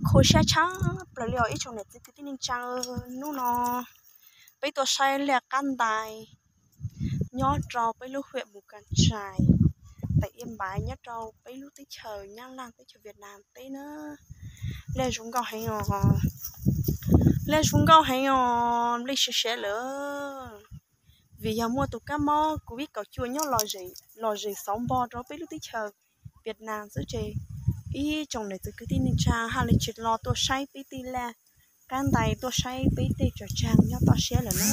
Kho siab tshaj plaws li os ib tsoom niam txiv kwv tij neej tsa, hnub no peb tuaj saib liaj qab ntais nyob rau peb lub huyện Mù Cang Chải, tỉnh Yên Bái, nyob rau peb lub teb chaws Nyab Laj, teb chaws Việt Nam teb na. Liaj zoo nkauj heev os, liaj zoo nkauj heev os, nplej siav siav lawm. Vim yog muaj tus kab mob covid kaum cuaj nyob lom zem xauv npo rau peb lub teb chaws Việt Nam xwb ces ib tsoom niam txiv kwv tij neej tsa haj li tsis los tuaj saib peb tej liaj qab ntais, tuaj saib peb tej tsoos tsag nyob toj siab lawm na.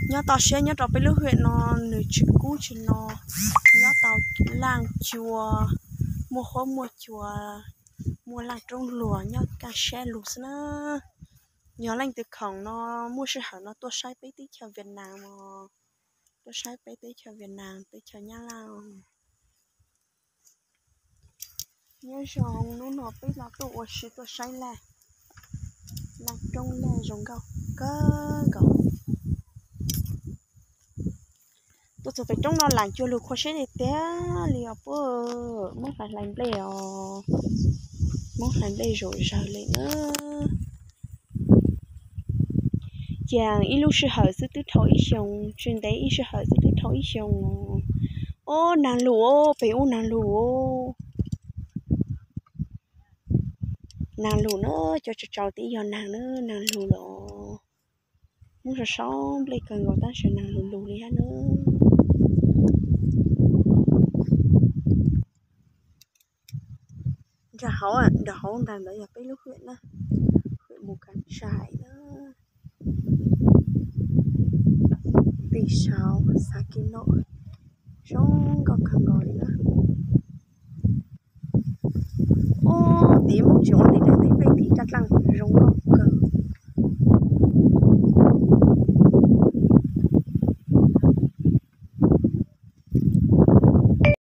Nyob toj siab nyob rau peb lub huyện no nws tsis kub tsis no, nyob tau laj cua, muaj huab muaj cua, muaj laj roob luag nyob kaj siab lug xwb na. Yog leej twg khoom no muaj sij hawm no tuaj saib peb teb chaws Việt Nam os, tuaj saib peb teb chaws Việt Nam, teb chaws Nyab Laj. Nyob zoo hnub no peb los tuaj ua si tuaj saib laj, laj roob laj zoo nkauj kawg nkaus. Tuaj txog pem roob no lam cua lug kho siab tiag tiag li os puab. Hmoob hlais hlais nplej os, Hmoob hlais nplej zaum zawg li na. Cas ib lub sij hawm xwb twb dhau ib xyoos, tsis ntev ib sij hawm xwb twb dhau ib xyoos. Ob, nag lug os, pem ub nag lug os. Nag lug na, cov tsaus tsaus tid yog nag na, nag lug los. Hmoob sau sau nplej kawg nkaus tab sis nag lug lug li hab na. Nram hauv, nram hauv ntawd yog peb lub huyện na, huyện Mù Cang Chải na. Tim sau xav kiag no zoo nkauj kawg nkaus li na. Ub, tid Hmoob tseem ua tej daim teb pej tim raj dlaaj zoo nkauj kawg.